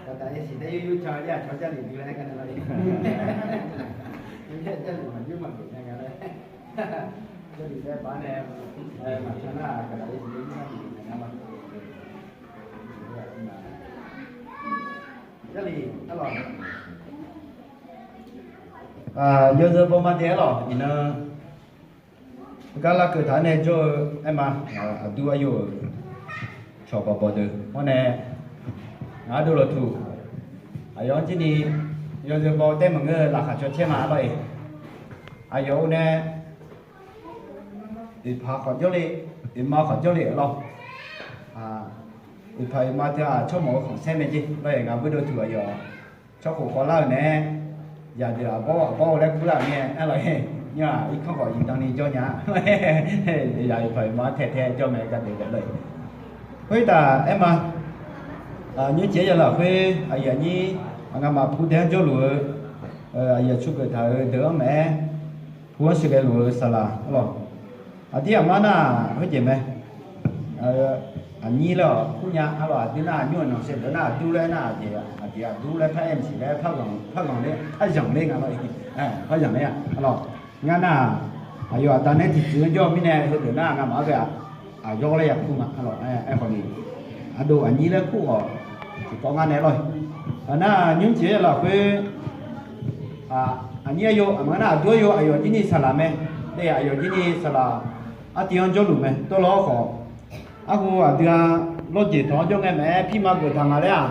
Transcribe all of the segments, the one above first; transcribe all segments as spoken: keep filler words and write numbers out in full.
Gaqdaq-iq siqnaeq yur yur can-eu aqcawq Jarlif dui laer aer gar nae lar-ir. Jarlif maqyur maqgeuf nya nga laer. Jarlif laer baf nae maqcan nar-aq, Gaqdaq-iq siqnaeq yur yur can-eu aqcawq Jarlif arlawq. Yawzeu bawma dae arlawq iqnan gar larkeuv taq-anr nae jawr-eu aerma, aqdur aryo-euq cawq bawq bawq deuq hawr nae, ngaq ardov lawqtuq aqyawf-anr jir ni yawzeu baw taer maqngeur-eu laqkhaq cawcaer ma lawr-eq. Aqyawf-eu nae oeqpaq khawf jawrle, oeqma khawf jawrle-euq lawr. Oeqpaq oeqma teu-aq tsawrmawf-eu khanqsaer mae jer lawr-eq. Ngaq bawrdov tuq aqyawf tsawrkhof khawvlar-euq nae, yaqdeuq aqbawr aqbawr-eu laer kurlar-euq mir-aer arlawq-eq. Nymr-aq irkanr khawf zifdan ni jawr nya-a. Yaq oeqpaq oeqma-anr tae tae jawr mae gardeuq daef lawr-eq. Khoertaf aerma, nymrcif-aer ya lafkhoer aqyuif aqnyir, aqngamaf pu dae-anr jawrluf-eu, aqyuif aqtsu geuf taq-euq deuq-anr maqaer, pu-anr sheuqghae luf-eu saqlaq arlawq. Aqdir aqmar nar-aq khoerjeq mae. Aqnyir laer-awq kurnya arlawq. Aqdui nar-aq nymr-euq nanqsaev deuq nar-aq dur laer nar-aq, aqjeq aqjeq aqdur laer par aer maqsiq laer par zanq ler nga lawr-eq. Par zanq ler-a arlawq. Ngar nar-aq, aqyawf aqda nae tiqtsuif-anr jawr-eu mirnae heudeuq nar-aq ngamaf-anr ghae-aq, aqyawf laer ya kur nga arlawq. Aerkhawf ni, ardov aqnyir laer kur khawf tiqkawv ngar nae lawr-eq. Nar-aq nymrcif-aer ya lafkhoer, aqnyir aryo aqma nar aqdur aryo aqyawf jir ni saqlaq mae. Aqyawf jir ni saqlaq artiv-anr jawrluf mae. Tawvlawr khawf, arhu aqdui-a lawrjeq tanq-anr jawr ngae maqaer pirma geuf taq nga laer-aq,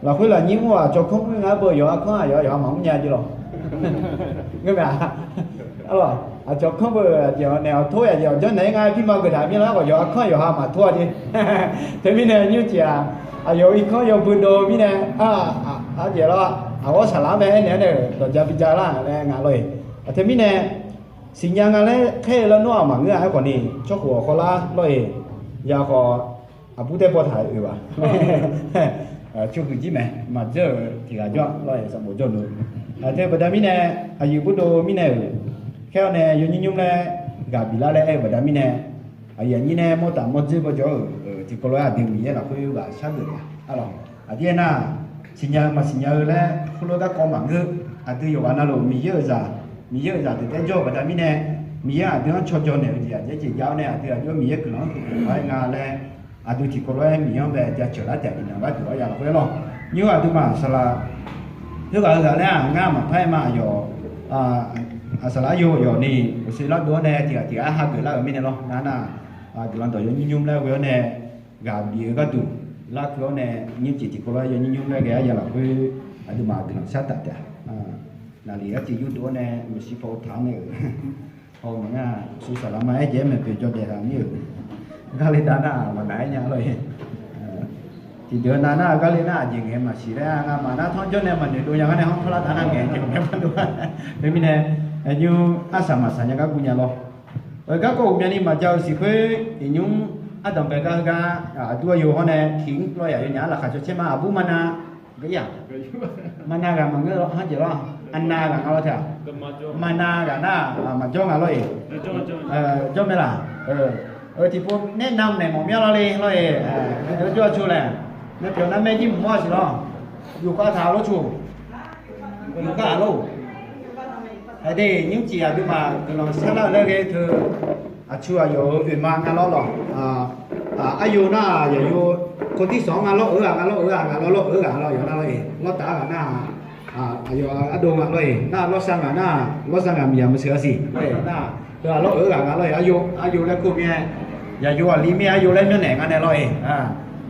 lafkhoer lafnyir mr-aq cawqkanr mr nga beu yawqha kanr-aq yawqha yawqha maqmr nya jeq lawq. Ngeur mae-a. Arlawq, aqcawq kanr beu aqjeq-anr naeq-awr tor-aer aqjeq-awq janrnaeq-aer ngar pirma geuf taq mir lar khawf yawqha kanr yawqha maqtor-a jeq. Teumirnae nymrcif-aq, aqyawf-euq irkanr yawbui dov mirnae, aqjeq lar, aqghawr saqlaq-anr mae aernaeq-aer nae-euq dawqja bi ja lar laer nga lawr-eq. Aqteumirnae siqnya nga laer khaer-eu lar nawr-aq maqngeur-a. Aerkhawf ni tsawrkhof-awq khawvlar lawr-eq. Ya khawf, aqbur taer baw taq-euq oe-aq, tsawrhuiq jir mae. Maqdzeur-euq tiq ghaq jawr lawr-eq, sanqbof jawr-eu. Aqteu baqda mirnae, aqyuif bawrdov mirnae-euq khaer-awr nae yawnymr nymr laer ghaq bif lar laer aer-eu baqda mirnae, aqyuif aqnyir nae mawrtaf mawrdzer baw jawr-euq tiqkawv lof-aer aqdui Miqyaer lafkhoer ghaq shargeuf-a arlawq. Aqdir aernar, siqnya-eu maqsiqnya-eu laer heulof garkawv maqngeur. Aqdui yawqghaq navluf Miqyaer-euq zaq, Miqyaer-euq zaq deuq taer jawr-eu baqda mirnae, Miqyaer aqdui-anr caw jaw naeq-eu jeq aqjeq jav-awr nae aqdui aqjox Miqyaer guiqlanq-anr tmqtmq-aer nga laer, aqdui tiqkawv lof-aer Miqyaer-anr bae jaceuq lar taef iqnan gharduq-awr ya lafkhoer lawr. Nymr aqduimaf saqlaq khoerghaq-eu ghaq laer-aq ngar maqpar-aer ma aqyawf, aqsaqlaq aryo yawf ni uqshoe lardov-awr nae tiq ghaq tiq ghaq-aer hageuf lar-euq mirnae lawr. Ngar nar, guiqlanq dawq yawnymr nymr laer ghoe-awr nae ghaq bif-eu gharduq larkeuv-awr nae, nymrcif tiqkawv lof-aer yawnymr nymr laer ghae-aer ya lafkhoer aqduimaf guiqlanq shar taf taef-a. Naqliq arciv yurdov-awr nae maqshir paw taq-awr nae-euq haw maqngar, uqshoe saqlaq ma-aer jaev-aer maeqpoeq jawrdaef taq mir-euq garle dav nar maqnaq-aer nya lawr-eq. Tiqdeuq nav nar garle nar aqjeq ngaeq maqsiq laer ngamaf nar tanr jawr nae maqnoeq dov nya gar nae hanr tawrlar taf nar ngaeq jeq ngaeq maqdov-a. Teumirnae, nymr arsaq maqsaq nya gar guv nya lawr. Garkawv uqmyani maqjav-eu siq khoer, iqnymr ardanq bae gar heugar, aqdur aryo hawr nae tiq mr lawr-eq, aqyawfnyaf-anr laqkhaq cawcaer ma. Aqbur maqnav gaq-ir-aq, maqnav ghaq maqngeur lawr, hanjeq lawr, aqnav ghaq nga lawr taef-aq, maqnav ghaq nar maqjawr nga lawr-eq. Jawr mae laq? Tiqpov nae navnaeq mawf myanr lawr le lawr-eq. Aqdui jawr-a cu laer, nae pyawq nar maer jir mq mawr-a siq lawr. Yufkhav taq lawr cu. Yufkhav-aq lawr. Aqdui nymrcif aqduimaf guiqlanq sharlar-eu laer ghae teu, aqcu aqyawf-euq oeqma nga lawr lawq. Aryo nar-aq yaqyo, kawdir sanq-anr nga lawr-eu ghaq nga lawr-eu ghaq nga lawr lawr-eu ghaq lawr yawf nar lawr-eq, lawrtaf-aer ghaq nar-aq, aqyawf ardov nga lawr-eq, nar lawrsav ngaq nar-aq lawrsav ngaq miqyaq maqsiq-a siq lawr-eq nar, heu-aq lawr-eu ghaq nga lawr-eq, aryo, aryo laer kur mir-aer, yaqyo aqli mir-aer aryo laer myanrnaeq nga nae lawr-eq.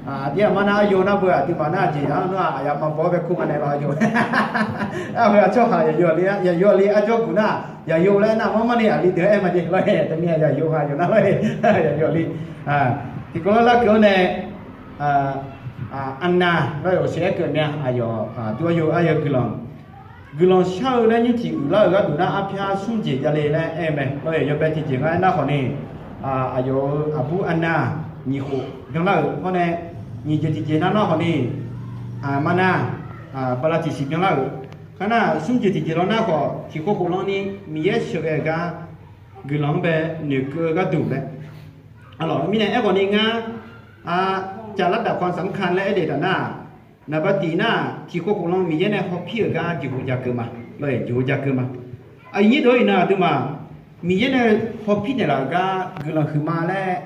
Aqdir aqmar nar aryo nar beu aqduimaf nar aqjeq yaq-anr nar aqyawf maqbaw-awr bae kur nga nae lawr aryo. Arhu-aq tsawrhaq yaqyo aqli, yaqyo aqli arjawr guq nar, yaqyo laer nar marmar ni aqli deuq-aer aer ma jeq lawr-eq, teumirnae yaqyo nga yawf nar lawr-eq, yaqyo aqli. Tiqkawv lawr larkeuv-awr nae, aqnav lawr-eq, awqshoe-aer keuv mya aqyawf dur aryo arya guiqlanq, guiqlanq shar-eu laer nymrcif uiqlar-euq gharduq nar arpyar smr jeq javle laer aer-eu mae lawr-eq. Yawbae tiqjeq ngar aernar khawf ni, aqyawf-euq aqbur aqnav nyiq khof byanlar-euq hawr nae, nyiq jeq tiqjeq nar nar khawf ni, aqma nar, bala tiqsiq byanlar-euq. Kar nar smr jeq tiqjeq lawr nar khawf tiqkhof khof lan ni Miqyaer sheuqghae-eu gar guiqlanq-anr bae noeqkeuv-eu gharduq mae. Arlawq mirnae aerkhawf ni ngar, caqlar daqkawq sanqkanq laer aer daef taf nar-aq, Naqba tiq nar, tiq khov khof lan Miqyaer nae hawpir-euq gar jeqhu ja keuv ma. Jeqhu ja keuv ma. Aqnyir deuq-anr iqnan aqduimaf Miqyaer nae hawpir naeqlaf-euq gar guiqlanq huiqma laer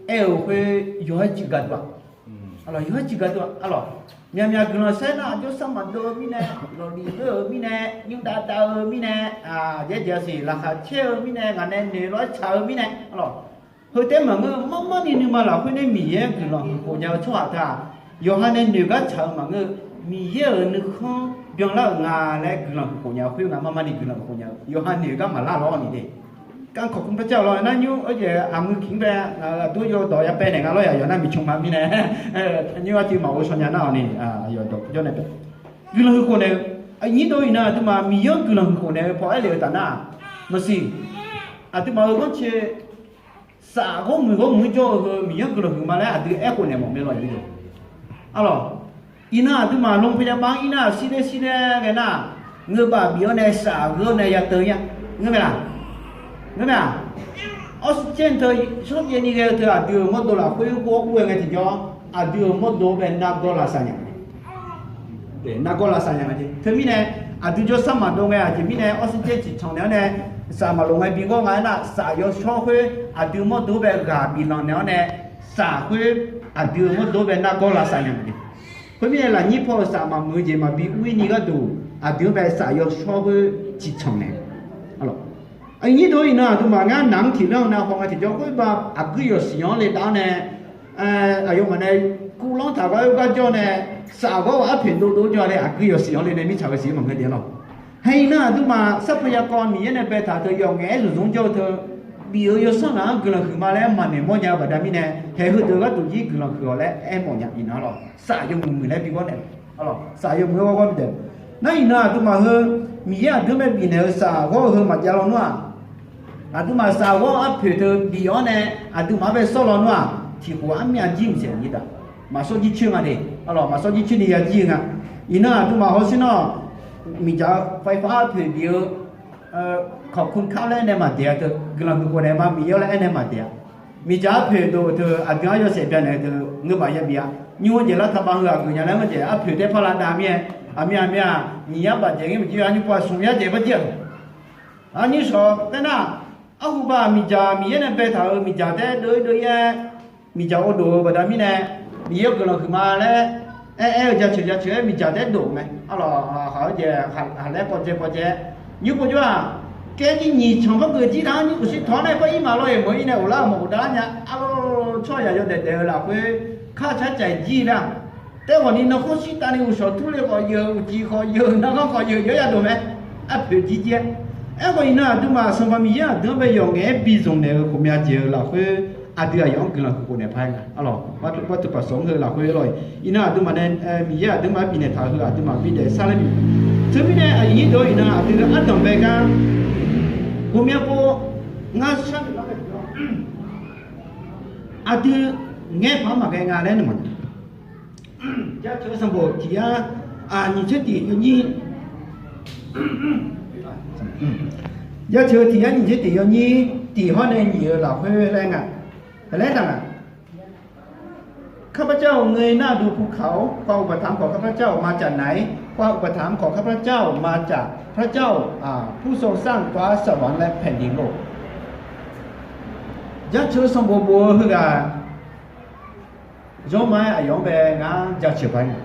aer-eu khoer yawqha-aer ciq gaqdua. Yawqha-aer ciq gaqdua. Arlawq, myaqmyaq guiqlanq saer nar, jawrsar maqdov-eu mirnae, lawqlif doer-eu mirnae, nymrdav dav-eu mirnae, jaejae siq laqkhaq caer-eu mirnae, ngaq nae noeq lof-aer tsaq-eu mirnae, arlawq, heu taef maqngeur. Marmarni nuima lafkhoer nae Miqyaer-anr guiqlanq huiq khof nya-eu tsawrhaq teu-aq, yawqha nae noeq gar tsaq-eu maqngeur. Miqyaer-euq nuikhanr byanlar-euq nga laer guiqlanq huiq khof nya-eu khoer nga. Marmarni guiqlanq huiq khof nya-eu, yawqha noeq gar maqlar lawr ni de. การขอบคุณพระเจ้า lawr nar nymr-eu jeq aqmuiq kiq-anr bae, aqdur yawdawq ya paev naeq nga lawr yaq yawq nar miqcmq ma mirnae, nymr artiv maqghov shaw nya nar-awq ni, yawdawq jawr nae bae. Guiqlanq huiq khof naeq-eu, aqnyir deuq-anr iqnan aqduimaf Miqyaer-anr guiqlanq huiq khof naeq-eu paw aer lef-eu taf nar, maqsiq, aqduimaf-euq ghanrcae saf ghawrmuiq ghawrmuiq-anr jawr-eu heu Miqyaer-anr guiqlanq huiqma laer aqdui aerkhof naeq mawf mae lawq. Arlawq, iqnan aqduimaf โรงพยาบาล-anr ir nar, shirler shirler ghae nar, ngeurbaf bif-awr nae saf gheur-awr nae ya teu-ir-a. Ngeur mae laq? Ngeur mae-aq? Oxygen teu shawrjaev ni ghae-eu teu aqdui-euq mawrdo lafkhoer ghov-awr ur-eu ngae tiqjawr, aqdui-euq mawrdo bae nargawr lavsav nya-a. Nargawr lavsav nya-a jeq. Teumirnae, aqdui jawrsar maqdov ngae aqjeq mirnae oxygen ciqcanq naeq-awr nae, saf maqlof ngae bi ghawr nga aernar, saf yawshawr khoer aqdui mawrdo bae ghaq bif lanq naeq-awr nae, saf khoer aqdui-euq mawrdo bae nargawr lavsav nya-a jeq. Khoermirnae lafnyir paw-euq saf maqmuiq-eu jeq maqbi ur-ir ni gharduq, aqdui-anr bae saf yawshawr khoer ciqcanq naeq. Aqnyir deuq-anr iqnan aqduimaf ngar naq-anr tiqlanr-eu nav haw ngae tiqjawr khoer ba aqguir yawqsiq-anr le dav-awr nae, aqyawfmaf nae kuvlanr taq gar-aer gar jawr nae, saf ghawr-eu arpoeq dovdov jawr-a le aqguir yawqsiq-anr le nae mirtsaq-eu siq maqngeur de lawq. Haeq iqnan aqduimaf sarpeuq yakawv Miqyaer nae baetaq-eu teu yawf ngaef-aer zmqzmq jawr-eu teu, bif-eu yawsanr ngaq-anr guiqlanq huiqma laer maqnoeq mawr nya-eu baqda mirnae, haeq heudeuq gharduq jir guiqlanq huiq-awq laer aer mawf nya iqnan lawq. Saf yawmuiq muiq laer bi ghawr naeq, saf yawmuiq-aer ghawrghawr bi daeq. Nar iqnan aqduimaf heu Miqyaer aqdui-anr bae bifnaeq-eu saf ghawr-eu heu maqjav lawnmr-aq, aqduimaf saf ghawr-eu arpoeq teu bif-awr nae aqduimaf-anr bae sawr lawnmr-aq, tiq khof armyav jir mqsaef nyir daq, maqsawr jircoer nga de. Arlawq, maqsawr jircoer ni ya jir-eu nga. Iqnan aqduimaf hawsher nawr, miqdzaq-eu ไฟฟ้า arpoeq bif-eu kawq kun kar laer aernae maqdaeq-a teu, guiqlanq huiq khof naeq ma Miqyaer laer aernae maqdaeq-a. Miqdzaq arpoeq dov teu aqdui-anr yawshaef bya naeq-eu teu ngeur baf ya bif-a. Nymr-eu jeq lar taqba heu-aq geuf nya laer ngar jeq arpoeq taer par lavdav mir-aer, aqmir aqmir-aq, nyiq yar baf dzaeq ngar maqjir-a, nymr pav-aq smq yar dzaeq par jir-a. Aqnyir shawq taer nar, arhu ba miqdzaq Miqyaer nae baetaq-euq miqdzaq taer dov-ir dov-ir-aer, miqdzaq or dof-eu baqda mirnae, Miqyaer guiqlanq huiqma laer aer aer-eu jaceuq jaceuq-aer miqdzaq taer dof mae. Arlawq, khaq-eu jeq khaqlaer kawv dzae kawv dzae-aer, nymr pov jawr-aq, kaev jir nyiq canq par geuf jir nar, nymr uqshir tawq-anr nae par ir maq law-eq meuq-ir nae uqlar-euq mawf uqdav nya. Arlawq, tsawrhaq yawdaef daef-eu lafkhoer kar car caiq jir lar. Taer ghawqni nanrkhawr shirtav ni uqshawq turle khawf yeuq, uqcif khawf yeuq, narghanr khawf yeuq, yawr ya dov mae. Arpoeq jir jir-aer. Aerkhawf iqnan aqduimaf Sanqpaq Miqyaer aqdui-anr bae yawf ngaef-aer bizanq naeq-eu ghawqmya jeq-eu lafkhoer, aqdui aqyawf-anr guiqlanq huiq khof naeq paq-aer nga. Arlawq, bartuq paf sawq-anr heu lafkhoer lawr-iq, iqnan aqduimaf nae Miqyaer aqdui-anr bae bifnaeq taq-eu heu aqduimaf bidaef sar laer bi. Teumirnae aqyuif nyir deuq-anr iqnan aqdui ardanq bae gar ghawqmya pov ngar shar aqdui ngaer paq-anr maqghae nga laer nae maqnga. Jaceuq-eu sanqbof tiq yar nyiq tser tiq yawnyir, jaceuq-eu tiq yar nyiq tser tiq yawnyir tiq hawr nae nyiq-eu lafkhoer laer nga. Laer taq nga. ข้าพเจ้าเงยหน้าดูภูเขา ความอุปถัมภ์ของข้าพเจ้ามาจากไหน ความอุปถัมภ์ของข้าพเจ้ามาจากพระเจ้า อ่า ผู้ทรงสร้างฟ้าสวรรค์และแผ่นดินโลก Jaceuq-eu sanqbof bof-eu heughaq, zawrma-aer aqyawf-anr bae ngar jaceuq paq-aer nga.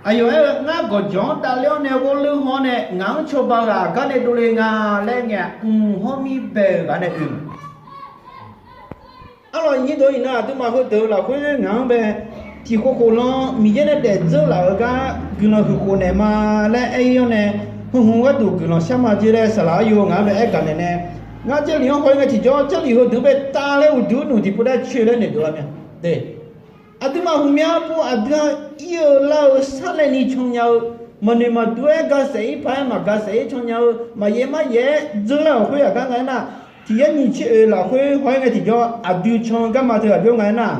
Aqyawf aer-eu, ngar gawqjawq-anr davler-awr nae ghawrleur haw-awr nae ngaq-anr cawba-eu ghaq aqgar nae dovle nga laer ngae-aq, mq hawr mir bae-euq ghaq nae oe-eu mae. Arlawq, iqnyir deuq iqnan aqduimaf heudeuq-eu lafkhoer ngaq-anr bae tiq khof khof lan Miqyaer nae daef dzeur laf-euq gar guiqlanq huiq khof naeq ma laer aer-ir-awr nae, heu hmq gharduq guiqlanq shar ma jer laer saqlaq-aer yo ngaq-anr bae aer gaq naeq nae, ngar Jarlif-anr haw-ir ngae tiqjawr, Jarlif heudeuq bae tavlaer uqduq-anr nuq tiqpov daer coe laer noeqdov-a mya. De, aqduimaf ghawqmya pov aqdui-anr ir-eu lar-eu sarlaevni can nya-eu, maqnoeq maqdur-aer ga saef-ir paq-aer maq ga saef-ir can nya-eu, maqyaef mar yaef-aer dzeur lar-euq khoer aqgar nga aernar, tiq yar nyiq tser oeq lafkhoer haw-ir ngae tiqjawr aqdui can garma teu aqjox nga aernar,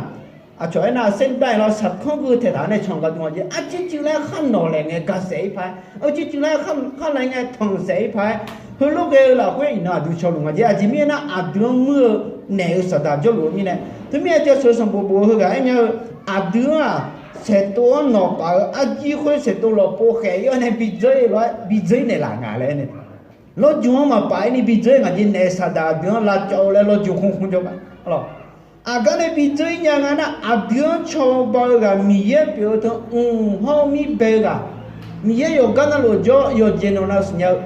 aqcawq aernar, เส้นด้าย lawr saqkanr geu taeqtaq nae can gardm-a jeq, arjir cuiv laer khar nawq laeq ngae ga saef-ir paq-aer, arjir cuiv laer khar laeq ngae tanq saef-ir paq-aer, heulof ghae-eu lafkhoer iqnan aqdui cawluf nga jeq. Aqjeq mirnae aernar, aqdui-anr muir-eu naeq-eu saqdaq jawrluf-eu mirnae. Teumirnae Jaceuq-eu sanqbof bof-eu heughaq aer nya-eu, aqdui-anr-aq, saeqtov-anr nawqpaf-eu arjir khoer saeqtov lawqpov khaef-ir-awr nae bi dzeur-ir lof-aer bi dzeur-ir naeqlaf nga laer aer nae, lawrju-anr maqpaf-ir ni bi dzeur-ir ngaq jeq naef saqdaq aqdui-anr lavcawv-eu laer lawrju khmr khmr jawr ga. Aqgar nae bi dzeur-ir nya nga nar, aqdui-anr cawba-eu ghaq Miqyaer pyeuf-eu teu mq hawr-eu mir bae-eu ghaq, Miqyaer yawqgar navluf jawr yawqjeq navluf nav-eu siqnya-eu,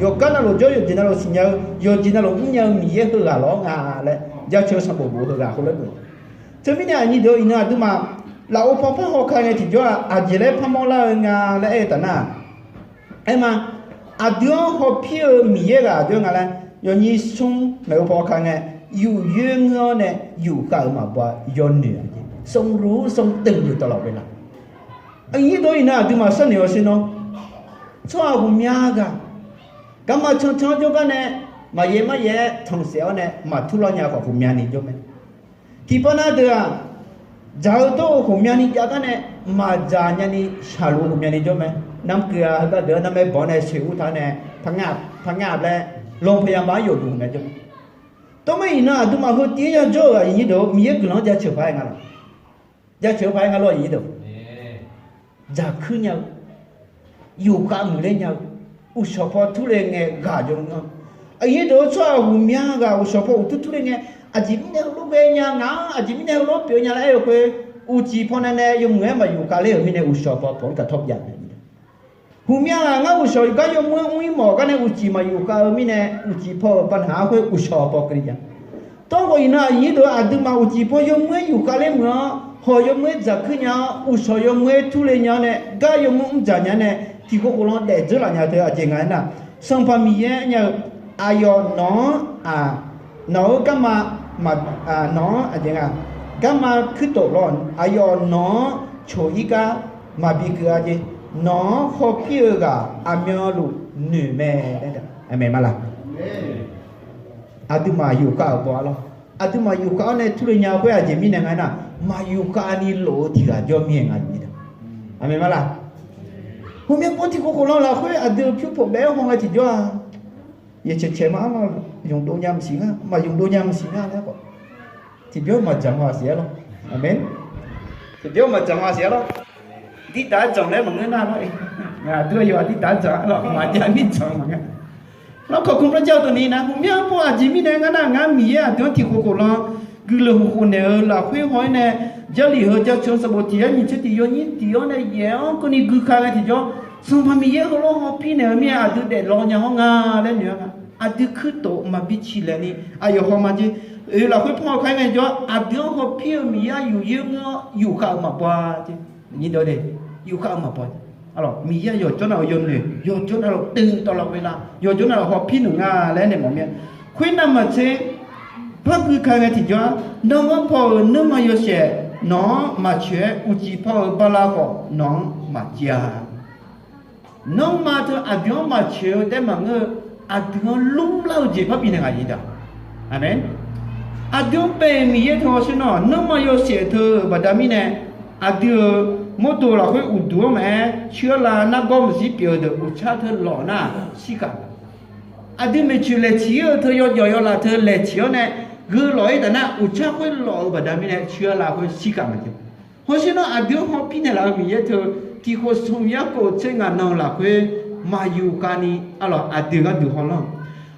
yawqgar navluf jawr yawqjeq navluf siqnya-eu, yawqjeq navluf mrnya-eu Miqyaer heughaq lawr nga laer jaceuq-eu sanqbof bof-eu heughaq khoerlof-aer bof. Teumirnae aqnyir deuq-or, iqnan aqduimaf lafov paw par hawka ngae tiqjawr-aq, aqjeq laer parmawr lar-eu nga laer aer-eu taf nar, aer ma, aqdui-anr hawpir-eu Miqyaer ghaq aqjox nga laer, yawnyir smr maeq-eu paw ka ngae, yuf yoer ngeur-awr nae yufkhav-euq maqbaw-a yawnoeq-a jeq, ทรงรู้ ทรงตื่นอยู่ตลอดเวลา. Aqnyir deuq-or, iqnan aqduimaf sharnoeq-awr sher nawr, tsawrhaq ghawqmya ghaq garma cancan-anr jawrgar nae maqyaer maryaer tanqsaef-awr nae maqtur lar nya khawf ghawqmyani jawr mae. Tiqpav nav deuq-aq, dzaq-eu dawr-eu ghawqmyani jav gar nae maqdzaq nyani shaqluf-eu ghawqmyani jawr mae. Namkeuv-a heugar deuq-anr narmaer banq-awr nae soeq ur taq-awr nae, par nga laer, โรงพยาบาล yawqluf ghawqmya jawr mae. Tawr ma iqnan aqduimaf heu tiv-aer yajawr-euq aqyuif nyir deuq-or, Miqyaer guiqlanq-anr jaceuq paq-aer nga lawr. Jaceuq paq-aer nga lawr, aqyuif nyir deuq. Dzaqkuir nya-eu, yufkhav muiqler nya-eu, uqshawq paw turle ngae ghaq jawr-anr. Aqyuif nyir deuq-or, tsawrhaq ghawqmya ghaq uqshawq paw uqtur turle ngae, aqjeq mirnae heulof ghae nya, ngaq-anr aqjeq mirnae heulof pyeuf nya laer aer-eu khoer, uqcif paw nae nae yawmuiq-aer maqyufkhav ler-euq mirnae uqshawq paw pawq-anr taq tawr byav mae. Ghawqmya ghaq ngar uqshawq gar yawmuiq-aer mr-ir mawf gar nae uqcif maqyufkhav-eu mirnae, uqcif paw-euq pavnaq-anr khoer uqshawq paw keuvle nya. Tawrkhawf iqnan aqyuif nyir deuq-or, aqduimaf uqcif paw yawmuiq-aer yufkhav ler muiq-anr, hawq yawmuiq-aer dzaqkuir nya-awr, uqshawq yawmuiq-aer turle nya-awr nae, gar yawmuiq mrdzaq nya nae, tiqkhof khof lan daef dzeur laf nya teu aqjeq nga aernar, Sanqpaq Miqyaer nya-eu, aqyawf nawq-anr, nawq-eu garma, nawq-anr aqjeq nga, garma kuirtof lawr, aqyawf nawq-anr coq-ir gar maqbi keuv-a jeq, nawq-anr hawpir-eu ghaq aqmyanluf noeq mae. Aqmeq ma laq? Aqduimaf yufkhav-euq baw-a lawr. Aqduimaf yufkhav-awr nae turle nya khoer aqjeq mirnae nga aernar, maqyufkhav ni lof-eu tiq ghaq jawr mir-aer nga. Aqmeq ma laq? Ghawqmya paw tiqkhof khof lan lafkhoer aqdui-euq pyurpof baef-aer haw ngae tiqjawr-a, yaeqcaeq caeq ma-anr ma yamqdov nya maqsiq ngar, maqyamqdov nya maqsiq ngar laer khawf, tiqbyan maqdzaq ma siq-aer lawr. Aqmeq. Tiqbyan maqdzaq ma siq-aer lawr. Dirtaf-aer dzanq laer maqngeur nar lawr. Aqdui-aq yawqghaq dirtaf-aer dzanq-a lawr, maqjav mirdzanq maqngeur. Lawrkawq kmr par jar-eu dawq ni nar, ghawqmya paw aqjeq mirnae ngar nar, ngar Miqyaer aqdui-anr tiqkhof khof lan guiqlanq khof khof naeq-euq lafkhoer haw-aer nae, Jarlif heu jaceuq-eu sanqbof tiq yar nyiq tser tiq yawnyir tiq-awr nae yaeq-anr keuvni gui ka ngae tiqjawr, Sanqpaq Miqyaer heulof hawpir naeq-eu mirnae aqdui daeflawr nya hawr nga laer noeq-a nga. Aqdui kuirtof maqbi ciqlaeq ni aqyawf haw ma jeq. Oeq lafkhoer panr-eu ka-aer ngae jawr, aqdui-anr hawpir-eu Miqyaer yuf yoer ngeur-awr yufkhav-euq maqbaw-a jeq. Yufkhav-eu maqbaw. Miqyaer yawqjawr navluf yawnoeq, yawqjawr navluf ตื่นอยู่ตลอดเวลา, yawqjawr navluf hawpir naeq nga laer naeq mawf mir-a. Khoernav maqtser, par gui ka ngae tiqjawr-aq, nanrghanr paw-euq nanrma yawshaef nawq-anr maqcoeq-aer, uqcif paw-euq bala khawf nawq-anr maqjav-a. Nanrma teu aqdui-anr maqcoeq-eu taef maqngeur-eu, aqdui-anr lmrlar-eu jeq parbi naeq ngaq-ir da. Aqmeq. Aqdui-anr bae-euq Miqyaer teu hawsher nawr, nanrma yawshaef teu-euq baqda mirnae, aqdui-euq mawrdo lafkhoer uqduq-anr maqaer, coer-eu la nargawr maqzir pyeuf-eu deuq uqtsar teu lawf nar shirkhav. Aqdui maeqtsoeq laeqciq-eu teu yawjawf yawlaf teu laeqciq-awr nae, gheulawq-ir taf nar uqtsar khoer lawf-eu baqda mirnae coer-eu la khoer shirkhav maqjav. Hawsher nawr aqdui-anr hawpir naeqlaf-eu Miqyaer teu, tiqkhof smq yar khof tser ngaq nan-eu lafkhoer maqyufkhav ni arlawq aqdui gharduq hawlanr.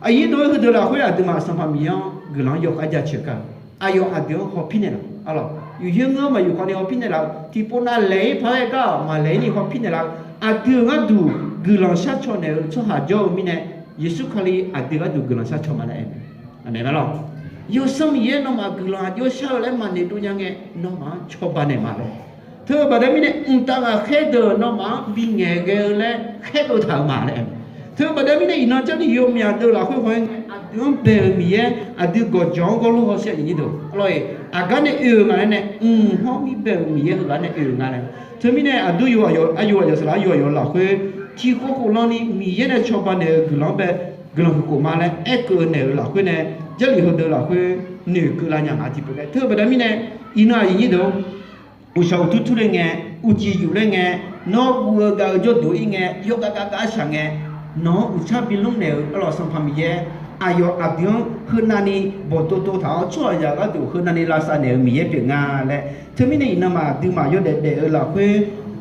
Aqnyir dov-aer heudeuq lafkhoer aqduimaf Sanqpaq Miqyaer-anr guiqlanq-anr yawkhav jaceuq kar-eu. Aqyawf aqdui-anr hawpir naeqlaf arlawq, yuf yoer ngeur maqyufkhav ni hawpir naeqlaf-eu tiqpov nav laeq-ir paq-aer gar-awq, maqlaeq-ir ni hawpir naeqlaf-eu aqdui-euq gharduq guiqlanq shar caw naeq-eu tsawrhaq jawr-eu mirnae, Yeqsur Kali aqdui gharduq guiqlanq shar caw ma laer aer-eu mae. Aqmeq ma lawq. Yawsanr Miqyaer nawmaf guiqlanq aqjox shar-eu laer maqnoeq dov nya ngae, nawmaf-anr cawba naeq ma laer. Teu-eu baqda mirnae mqtav ghaqkhaer deuq nawmaf-anr bingaeq ghae-eu laer khaerdov taq-euq ma laer. Teu-eu baqda mirnae iqnan Jarlif yawmyaq deuq lafkhoer haw-aer ngae, aqdui-anr bae-euq Miqyaer aqdui gawqjawq-anr gawrlor hawsher aqyuif nyir deuq arlawr-iq, aqgar nae oe-eu nga laer nae, mq hawr mir bae-euq Miqyaer heughaq nae oe-eu nga laer. Teumirnae aqdui yawqha aqyawf saqlaq yawqha aqyawf lafkhoer tiqkhof khof lan ni Miqyaer nae cawba naeq-eu guiqlanq-anr bae guiqlanq huiq khof ma laer aerkeuv-eu naeq-euq lafkhoer nae, Jarlif heudeuq lafkhoer noeqkeuv lar nya nga tiqpov laer. Teu-eu baqda mirnae, iqnan aqyuif nyir deuq-or, uqshawq uqtur turler ngae, uqcif yufler ngae, nawr guv-eu gav-eu jawrduq-ir ngae, yawgav gav gav shaq ngae, nawq-anr uqtsar bi lmr naeq-eu arlawq Sanqpaq Miqyaer Aqyawf aqdui-anr heunavni bawqdov dov taq-awr tsawrhaqzaq gharduq heunavni lavsav naeq-eu Miqyaer pyeuf nga laer. Teumirnae iqnan maq aqduimaf yawdaef daef-eu lafkhoer,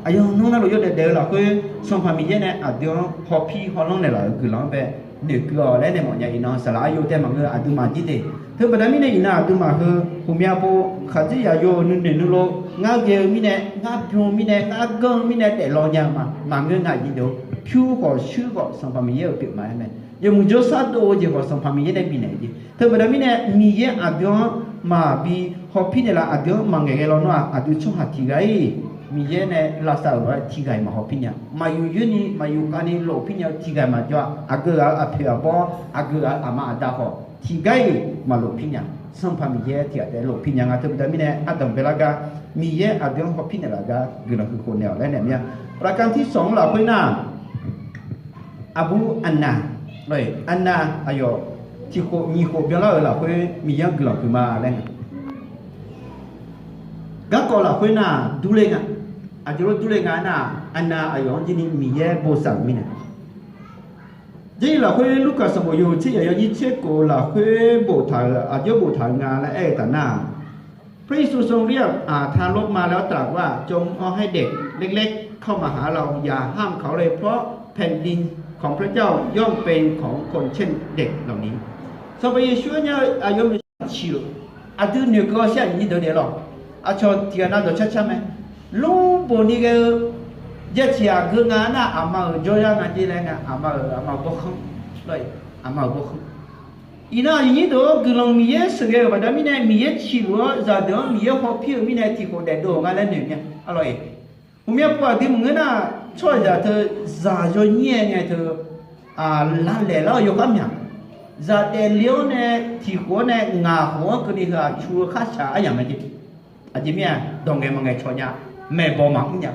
aqyawf nmr narluf yawdaef daef-eu lafkhoer Sanqpaq Miqyaer nae aqdui-anr hawpir hawlanr naeqlaf-euq guiqlanq-anr bae noeqkeuv-awq laer nae mawfnya iqnan saqlaq aryov tae maqngeur aqduimaf jir de. Teubaqda mirnae iqnan aqduimaf heu ghawqmya pov khaqdzerzaq yo nuinoeq nuilov ngar ghae-eu mirnae, ngar bym-eu mirnae, ngar ganr-eu mirnae daeflaw nya-eu ma. Maqngeur nga jir de-or. Pyur khawf shuir khawf Sanqpaq Miqyaer-euq pyeuf maqaer mae. Yawmuiq jawrsar dov-eu jeq khawf Sanqpaq Miqyaer nae bifnaeq-eu jeq. Teubaqda mirnae Miqyaer aqdui-anr maqbi hawpir naeqlaf, aqdui-anr maqngaeq ghae lawnmr-aq, aqdui tsawrhaq tiq ghaq-ir Miqyaer nae lavsav-euq lof-aer tiq ghaq-iq maq hawpir nya. Maqyuf yoerni maqyuf khavni lofpir nya-eu tiq ghaq-iq maqjawr-a. Aqgeu ghaq-euq aqpoeq aqbawr, aqgeu ghaq-euq aqma aqda khawf tiq ghaq-iq maq lofpir nya. Sanqpaq Miqyaer tiq ghaq taef lofpir nya nga. Teubaqda mirnae ardanq baelar gar Miqyaer aqdui-anr hawpir naeqlaf gar guiqlanq huiq khof naeq-awq laer naeq mir-a. Ravkanr tirsanq-anr lafkhoer nar, aqbur aqna, aqna aqyawf tiq khof nyiq khof byanlar-euq lafkhoer Miqyaer-anr guiqlanq huiq ma laer nga. Garkawv lafkhoer nar durler nga. Aqjeq lof durler nga nar, aqna aqyawf-anr jirni Miqyaer bosav-euq mirnae. Jarlif lafkhoer Lurkaf sanqbof yawhuiq tser yaq yawnyir tser khof lafkhoer boftaq-euq aqjox boftaq-eu nga laer aer-eu taf nar, พระเยซูทรงเรียก อ่า ทารกมาแล้วตรัสว่า จงเอาให้เด็กเล็กๆ เข้ามาหาเรา อย่าห้ามเขาเลย เพราะแผ่นดินของพระเจ้าย่อมเป็นของคนเช่นเด็กเหล่านี้ Sanqpaq Yeqsur-anr nya-eu aqyawf maeqshi ciq-euq aqdui noeqkeuv-awr shir aqnyir deuq naeq lawq. Aqcawq tiq ghaq nav dawqcar car mae. Lmr bof ni ghae-eu jaciq aqgeu nga nar, aqma-euq jawryar nga jer laer nga, aqma-euq aqma-euq bawrkhanr, aqma-euq bawrkhanr. Iqnan aqnyir deuq-anr guiqlanq Miqyaer sheuqghae-euq baqda mirnae Miqyaer ciqluf-awr zaqdeuq-anr Miqyaer hawpir-euq mirnae tiq khof daefdov-euq nga laer noeq mya. Aqlawq-iq, ghawqmya pov aqdui maqngeur nar, tsawrhaqzaq teu zaq yawnyir-aer ngae teu, lavlaeq lar-eu yawkhav myaq. Zaq daefle-awr nae tiq khof-awr nae ngaq khof-anr keuvni heu-aq cu-eu kharshaq aryamq mae jeq. Aqjeq mirnae dawq ngaeq maqngaeq cawq nya, maeqbawq maqmr nya.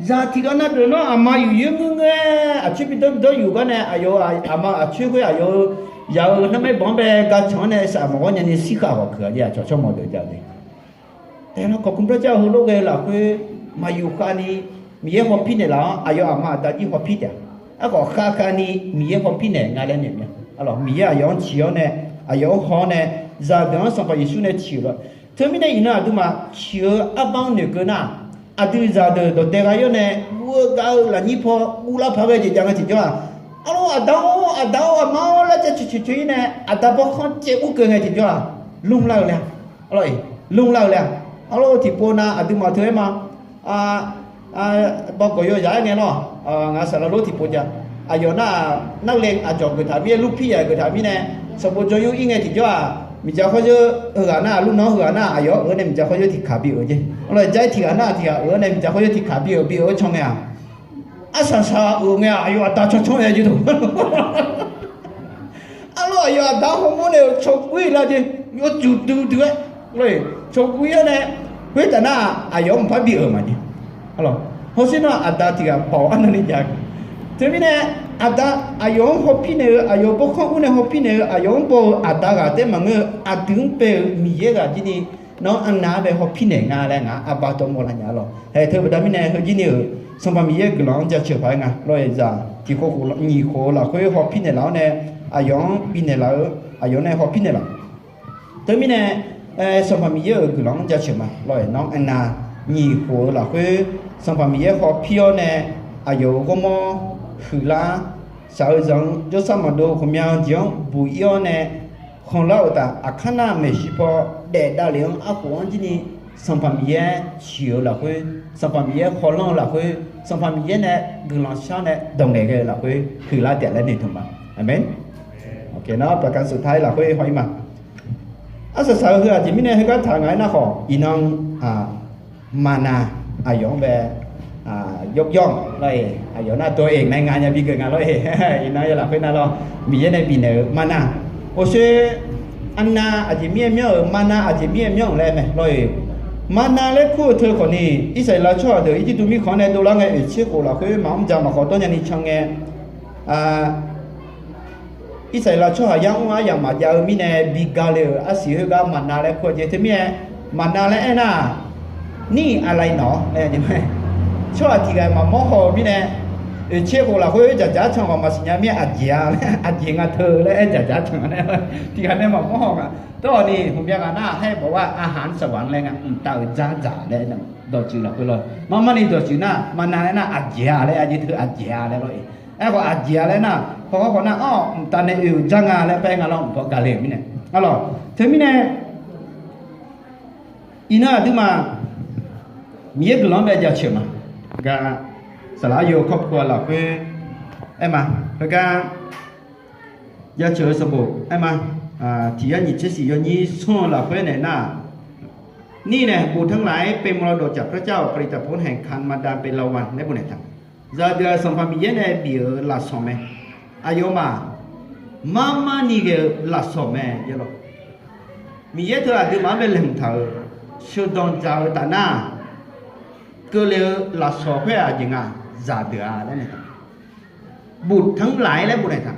Zaq tiq ghaq nav deuq nawr aqma yuf yoer ngeur ngeur-aer aqcoer bi dawr bi dawr yuf gar nae aqyawf-eu aqma aqcoer khoer aqyawf-eu yaq-eu narmaer banq-anr bae gacanq-anr nae saf mawq ghawr nyani shirkhaq ghawq keuq-a jeq aqcawq tsawrmawq deuq jav-eu jeq. Taeqnan kawq kmr dawrjav-eu heulof ghae-eu lafkhoer maqyuf khavni Miqyaer hawpir naeqlaf-anr aqyawf aqma aqda jir hawpir taef-a. Aerkhawf khavkhavni Miqyaer hawpir naeq nga laer naeq mya. Aqlawq Miqyaer aqyawf-anr ciq-awr nae, aqyawf-anr haw-awr nae, zaqdeuq-anr Sanqpaq Yeqsur nae ciq-euq lawr. Teumirnae iqnan aqduimaf ciq-eu arbar-anr noeqkeuv nar, aqdui zaqdeuq dawqdae ghaq-ir-awr nae guv-eu gav-eu lafnyir paw guvlar paq ghae jeq jav ngae tiqjawr-aq, arlawr aqda-or aqda-or aqma-or laer caev coeq coeq coeq-ir nae aqda bawrkhanr caev ur keuv ngae tiqjawr-aq, lmr lar-eu le-a. Arlawr-iq, lmr lar-eu le-a. Arlawr-eu tiqpov nav aqduimaf teu-aer ma. Bawgawq yawzaq-aer ngae lawr, ngaq saqlaq lof tiqpov jav. Aqyawf nar-aq, narle aqcawq geuf taq mir-aer, lurpir yaq geuf taq mirnae, sanqbof jawr yur-ir ngae tiqjawr-aq, miqdzaq khawr zeur heughaq nar-aq, lurnan heughaq nar-aq, aqyawf-anr oe-awr nae miqdzaq khawr zeur tiqkaq bi-euq jeq. Arlawr-iq jar-ir tiq ghaq nar-aq tiq ghaq oe-awr nae miqdzaq khawr zeur tiqkaq bi-euq bi-euq-aer caw ngae-aq, arsaq saq-euq ngae-aq, aqyawf aqda caw caw-aer jeq dawq. Arlawr aqyawf aqda hawmawr nae-euq cawguir lar jeq, yawjuq duidui-aer, cawguir-awr nae, khoertaf nar-aq aqyawf-anr mqpar bi-euq maqjeq. Hawsher nar aqda tiq ghaq baoq arnavni jav. Teumirnae aqda aqyawf-anr hawpir naeq-eu, aqyawf bawrkhanr ur nae hawpir naeq-eu, aqyawf-anr baw-eu aqda ghaq taef maqngeur-eu, aqdui-anr bae-euq Miqyaer ghaq jir ni nawr arnav-anr bae hawpir naeq nga laer ngaq-anr arbar dawr mawrlar nya lawr. Haeq teu baqda mirnae heu jir ni-euq Sanqpaq Miqyaer-euq guiqlanq-anr jaceuq paq-aer nga lawr-iq zaq tiq khof khof nyiq khof-eu lafkhoer hawpir naeqlaf-awr nae, aqyawf-anr bi naeqlaf-eu, aqyawf nae hawpir naeqlaf. Teumirnae Sanqpaq Miqyaer-euq guiqlanq-anr jaceuq ma lawr-iq nawr arnav nyiq khof-eu lafkhoer Sanqpaq Miqyaer hawpir-awr nae, aqyawf-euq ghawrmawr huiqlar shaq-eu zanq-eu jawrsar maqdov ghawqmya-eu jeq-anr buq-ir-awr nae khanqlar-euq taf aqkar nar maeqshi paw daef davlef-anr arkhof-anr jir ni Sanqpaq Miqyaer ciq-eu lafkhoer, Sanqpaq Miqyaer hawlanr-eu lafkhoer, Sanqpaq Miqyaer nae guiqlanq shar nae dawq ngaeqghae-eu lafkhoer huiqlar taef laer noeqtmq ma. Aqmeq. Nawr ประการสุดท้าย lafkhoer haw-ir ma. Arsaq saq-eu heu aqjeq mirnae heugar taq ngaq-aer nar khawf, iqnan maqnav aqyawf-anr bae yawbyawr lawr-iq, aqyawf nar dawq-eq ngae nga nya bi geuf nga lawr-iq, iqnan ya lafkhoer nar lawr, Miqyaer nae bifnaeq-eu maqnav. Hawsher, arnav aqjeq mir-aer myanr-euq maqnav aqjeq mir-aer myanr-euq laer mae lawr-iq. Maqnav laer kur-eu teu khawfni, Irsaqleqlav tsawrhaq deuq Irjirtuv mirkhanq-anr nae dovlar ngae oeq tser khof lafkhoer maqmr dzaq maqkhawf dawr nyani can ngae, Irsaqleqlav tsawrhaq yar mr aryamq maqjav-eu mirnae bi gale-euq arsiq khoergar maqnav laer kur-eu jeq. Teumirnae maqnav laer aernar, nir-iq aqlaiq nawq-awr, tsawrhaq tiq ghaq maqmawr haw-eu mirnae, Oeqtser khof lafkhoer dzaqdzaq can khawf maqsiq nya mir-a, aqjeq-a laer, aqjeq nga teu laer aer dzaqdzaq can nae, tiqghaq nae maqmawr haw nga. Tawrhawq ni hmqbyav ghaq nar-aq haer baw-ar, aqhaq-anr saqbaq-anr laer nga, mqtav-euq dzardzaq laer dawqtsuif lafkhoer lawr. Marmarni dawqtsuif nar, maqnav aernar, aqjeq-a laer, aqjeq teu aqjeq-a laer lawr-eq. Aerkhawf aqjeq-a laer nar, hawkhawr khawf nar-awr, mqtav nae oe-euq dzar nga laer paer nga lawr, mqbaw gale-euq mirnae. Alawq, teumirnae iqnan aqduimaf Miqyaer guiqlanq-anr bae jaceuq ma. Gar saqlaq aryo kawrpuq-a lafkhoer aer ma. Heugar jaceuq-eu sanqbof aer ma. Tiq yar nyiq tser shif yawnyir sanr-eu lafkhoer naeq nar-aq, nir nae บุตรทั้งหลาย เป็นมรดกจากพระเจ้า ผลิตผลแห่งการมาดามเป็นรางวัล laer bof naeq taq. Zaqdeuq-aq Sanqpaq Miqyaer nae bif-euq lafsawq mae. Aqyawfmaf marmarni ghae-eu lafsawq mae. Miqyaer teu aqduimaf-anr bae laeqhmq taq-euq sheuqdanq dzaq-eu taf nar-aq, keuvle-eu lafsawq khoer-aq jeq nga, zaqdeuq-a laer naeq taq. บุตรทั้งหลาย laer bof naeq taq.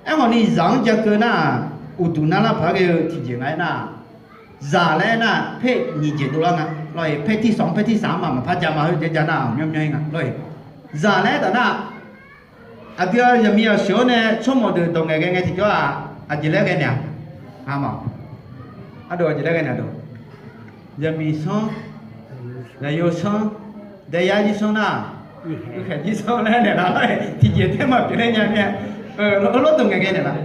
Aerkhawf ni zaq-anr ja keuv nar-aq, uqduq narlar paq-aer ghae-eu tiqjeq nga aernar-aq, zaq laer aernar-aq เพศหญิง jeq dovlar nga lawr-eq. เพศที่สอง เพศที่สาม ma maqpar ja ma, heu jaev ja nar-aq myanr myanr-ir nga lawr-eq. Zaq laer aer taf nar-aq, aqdui-aq zaqmiq zaqsiq-awr nae tsawrmawq deuq dawq ngaeqghae ngae tiqjawr-aq, aqjeq laer ghae naeq-a? Aqma, ardov aqjeq laer ghae naeq-a? Zaqmiq sanr, zaqyo sanr, daeyar jir sanr nar-aq, uikhaeq jir sanr laer naeqlaf lawr-eq. Tiqjeq tae maqpyeuf laer nya mir-a. Heulof dawq ngaeqghae naeqlaf.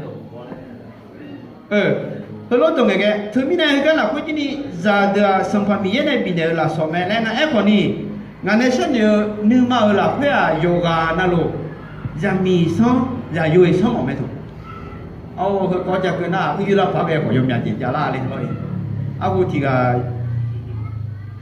Heulof dawq ngaeqghae. Teumirnae heugar lafkhoer jir ni zaqdeuq-aq Sanqpaq Miqyaer nae bifnaeq-euq lafsawq mae laer ngar aerkhawf ni, ngaq nae sharnoeq-eu nuima-euq lafkhoer-aq yawqghaq navluf, zaqmiq sanr, zaqyo-iq sanr mawf mae taq. Ar, heukawv ja keuv nar-aq, uir lavpaq-aer ghae khawf yawmyaq jeq javlar le lawr-eq. Arhu tiq ghaq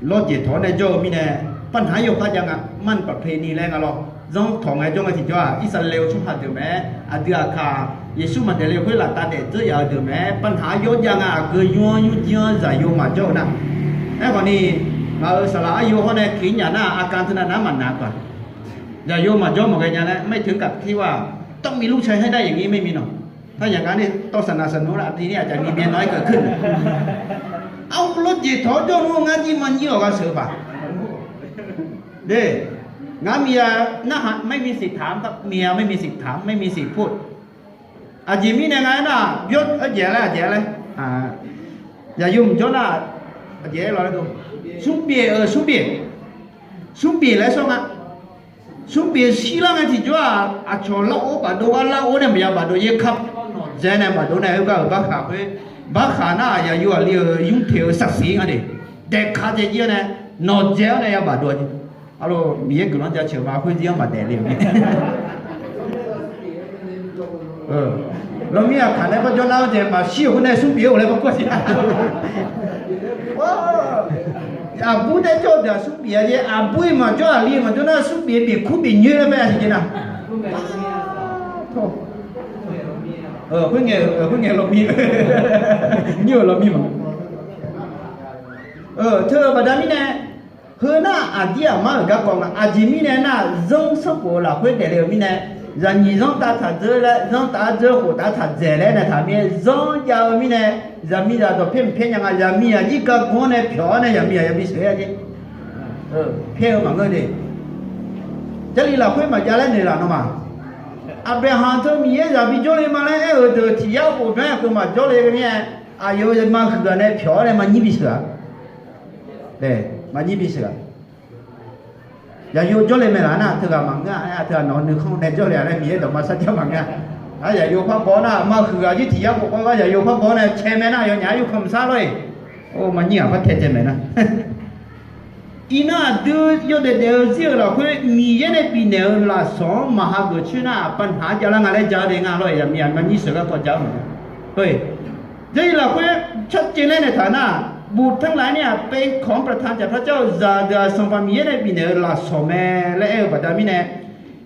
lawrjeq tawq-awr nae jawr-eu mirnae, ปัญหา yawkhav jav nga, มันประเพณี laer nga lawr. Zanr tawq ngae jawr ngae tiqjawr-aq, Irsaqleq-eu tsawrhaq deuq mae-aer, aqdui aqkaq Yeqsur maqdaef le khoer laftav daef dzeur yaf-eu deuq mae-aer, ปัญหา yawr jav nga, aqgeu nymr nymrjir-anr zaqyo maqjawr-eu nar. Aerkhawf ni, ngaq-euq saqlaq aryo hawr nae tiq nyaf nar-aq, aqkaq teunav nar maqnaq-a. Zaqyo maqjawr maqghae nya laer, ไม่ถึงกับที่ว่าต้องมีลูกชายให้ได้อย่างนี้ ไม่มี nawq. Taq yaq ngar ni tawv saqnaq saqnmr lar, aqdui ni aqcaf ni byae nawq-aer keuv keuv. Arhu lawrjeq tawq-awr jawr nmr ngar jir maqnyir-awq ghaq sheuq-eu baq. De, ngar miq-a, narhaq ไม่มีสิทธิ์ถาม miq-a ไม่มีสิทธิ์ถาม ไม่มีสิทธิ์พูด. Aqjeq mirnae nga aernar-aq, byawr-aer jaeq laer, aqjeq laer, zaqyo mqjawr nar-aq, aqjeq laer, สุเบีย euq สุเบีย สุเบีย laer sawr nga. สุเบีย shirlar ngae tiqjawr-aq, aqcawq lar-or baqdov gar lar-or nae maqya baqdov yaer kar, nawqdzae nae baqdov nae heugar-euq barkhaq khoer, barkhaq nar-aq, zaqyo aqli-euq nymr teq-eu ศักดิ์ศรี nga de, daeqka dzae jir-awr nae, nawqdzae-awr nae ya baqdov-a jeq. Arlawr, Miqyaer guiqlanq jaceuq ma khoer jir-anr maqdaef le-euq mae. Lawmir aqkaq nae barjawr nar-eu jeq maqshir-euq khoer nae สุเบีย laer barkawr siq. Aqbur daer jawr-eu deuq-aq สุเบีย jeq, aqbur-iq maqjawr aqli maqjawr nar สุเบีย bifkur bifnyoer laer bae-a siq jeq nar. Khoerngae, khoerngae lawmir, nymr-euq lawmir ma. Teu-eu baqda mirnae, heu nar aqdir aqmar-euq garkawv nga. Aqjeq mirnae nar, zanr sanrkhof-eu lafkhoer daefle-euq mirnae, zaqnyiq zanr tav taq dzeur laer, zanr tav-aer dzeur khof tav taq dzaeq laer nae taq mir-aer, zanr jav-eu mirnae, zaqmiqzaq dawq pyaer mq pyaer nya nga. Zaqmiqzaq jir gargawr nae pyawq-awr nae zaqmiqzaq yabi sheuq-aer-a jeq. Pyaer-eu maqngeur de. Jarlif lafkhoer maqjav laer noeq laf nawmaf. Aqbyaqhaq teu Miqyaer zaq bijawr le ma laer aer-euq deuq tiq yar khof byan-aer keuv maqjawr le mirnae, aqyawf-eu ma huiq-aq nae pyawq-awr nae maqnyir bisheuq-a. Maqnyir bisheuq-a. Yaqyo jawrle maeqlaf nar teughaq maqngeur-a. Aer-a teughaq nawq-eu nuikhanr nae jawrle-a laer Miqyaer dawqma sarjax maqngeur-a. Ar yaqyo par baw nar ma huiq-aq jir tiq yar khof kawv gar yaqyo par baw nae cae mae nar yawnyaf-aer yurkhanq mqsar lawr-eq. Or maqnyir-aq par tae cae maeq nar. Iqnan aqdui yawdaef daef-eu zir-euq lafkhoer Miqyaer nae bifnaeq-eu lafsawq-anr maqha geuf coer nar, aqpar naq-anr javlar nga laer ja-eu de nga lawr-eq. Yaqmiq aqma nyir sheuq garkawv ja-eu maqngeur. Jarlif lafkhoer carcev laer naeq taq nar, บุตรทั้งหลายเนี่ยเป็นของประทานจากพระเจ้า zaqdeuq-aq Sanqpaq Miqyaer nae bifnaeq-eu lafsawq mae laer aer-eu baqda mirnae,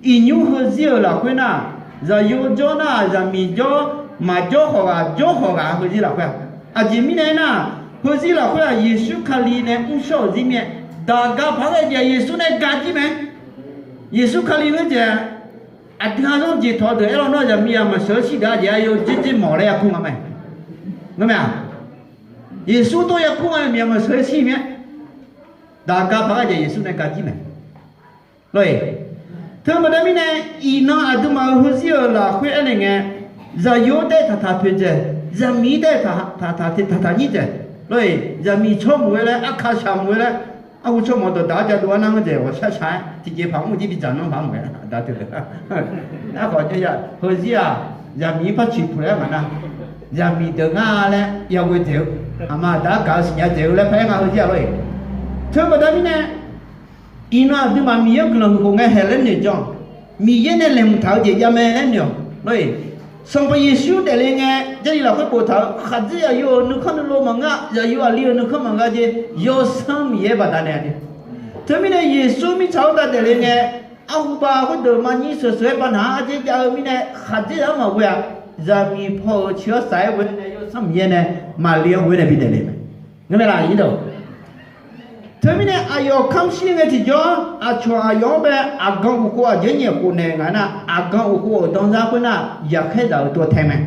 iqnymr heuzir-euq lafkhoer nar, zaqyo jawr nar-aq zaqmiq jawr, maqjawr hawq ghaq jawr hawq ghaq heuzir lafkhoer-aq. Aqjeq mirnae aernar, heuzir lafkhoer-aq Yeqsur Kali nae mrshawr-euq zir mir-aer, daqga paq-aer ghae jeq-aq Yeqsur nae ga jir mae. Yeqsur Kali ngeur jeq-aq, aqdui ha zanr jeq tawq deuq aerlawr nar zaqmiq-aq maqsheuq-eu shir daq-a jeq aqyawf dzer dzer mawf laer ya kur nga mae. Ngar mae-aq, Yeqsur tov ya kur nga, miq-aq maqsheuq-eu shir mir-aer, daqga paq-aer ghae jeq Yeqsur nae ga jir mae. Lawr-eq, Teubaqda mirnae, iqnan aqduimaf-euq heuzir-euq lafkhoer aernaeq ngae, zaqyo taef taqtaq poeqdzaeq, zaqmiq taef taqtaq nyir dzaeq, lor-eq, zaqmiq tsawrmawq ghae laer, arka shaq mawq ghae laer, arhu tsawrmawq dawqdaq-awr jadov-aer nar-anr dzaeq ghawqshar shaq-aer tiqjeqpaq mr jir bi dzaq nanr baq mawf-aer daq teu. Aerkhawf, heuzir-aq, zaqmiq-ir par ciq puq laer maqnar, zaqmiq deuq ngar laer yaghoe dzaeq-eu, aqma aqda-anr gaq-eu siqnya dzaeq-eu laer paraer nga heuzir-aq lor-eq. Teubaqda mirnae, iqnan aqduimaf Miqyaer-anr guiqlanq huiq khof ngae haeq laer noeq jawr-awq. Miqyaer nae laeqhmq taq-eu jeq javmae laer noeq-awq lor-eq. Sanqpaq Yeqsur daefle ngae, Jarlif lafkhoer boftaq-eu khaqdzerzaq yo-euq nuikhanr nuilov maqngeur-a, zaqyo aqli-euq nuikhanr maqngeur jeq, Yawsanr Miqyaer baqdanae-a. Teumirnae Yeqsur mirtsaq khoertav daefle ngae, arhu ba khoerdeuq maqnyir sheuqsheuq-aer baqnaq-anr arjer jav-eu mirnae khaqdzerzaq-anr maqghoe-aq, zaqmiq paw-euq ciq-awr saq-aer ghoe-aer nae Yawsanr Miqyaer nae maqli-anr ghoe-aer nae bi daefle mae. Ngar mae laf-ir dawq. Teumirnae aqyawf kamr shir ngae tiqjawr, aqcawq aqyawf-anr bae aqgan uqkhov aqjeq nyaef khof naeq nga nar, aqgan uqkhov-euq danzar khoernar, yaqkhaer daq-euq tov tae mae.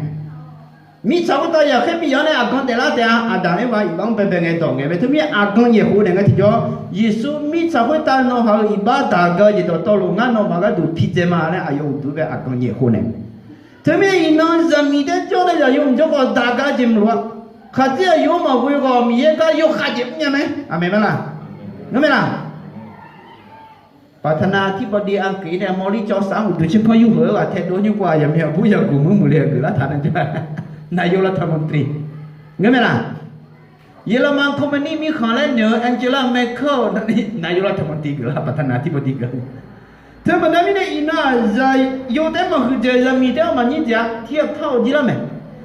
Mirtsaq khoertav yaqkhaer bi yaf-anr nae aqgan daeflar taef-a. Aqdaq Erbav iqbax-anr baebae ngae dawq ngaeq mae. Teumirnae aqgan nyaef khof naeq ngae tiqjawr, Yeqsur mirtsaq khoertav nawhaq-euq iqbax daq-eu jeq dawqtawvluf ngar nawmaf gharduq pidzae ma laer aqyawf uqduq bae aqgan nyaef khof naeq. Teumirnae iqnan zaqmiq taef jawr nae zaqyo mqjawr khawf daq gar jeq maqloq-a. Khaqdzerzaq yo-anr maqghoe khawf Miqyaer gar yawkhav jeq mrnya mae. Aqmeq ma laq? Ngar mae laq? Baqtaqnav tirbawv div anqkiq nae mawrlir cawv sar-anr uqduq tserkanr yurheuq-eu ghaq taedov nymr pov-aq, yaqmiq aqbur yaqguq muir muiqle-eu geuflar taq nae jawr-a. Naqyo lavtaq manqtri. Ngar mae laq? Yeqlaqman คอมพานี mirkhanq laer noeq-eu Angela Merkel-euq naqyo lavtaq manqtri geuflar, baqtaqnav tirbawv div geuf. Teubaqda mirnae iqnan-aq, zaqyo taef-aer maqhuiq dzaeq, zaqmiq taef-aer maqnyir dzaeq-a, tirghaq par-awq jirlar mae.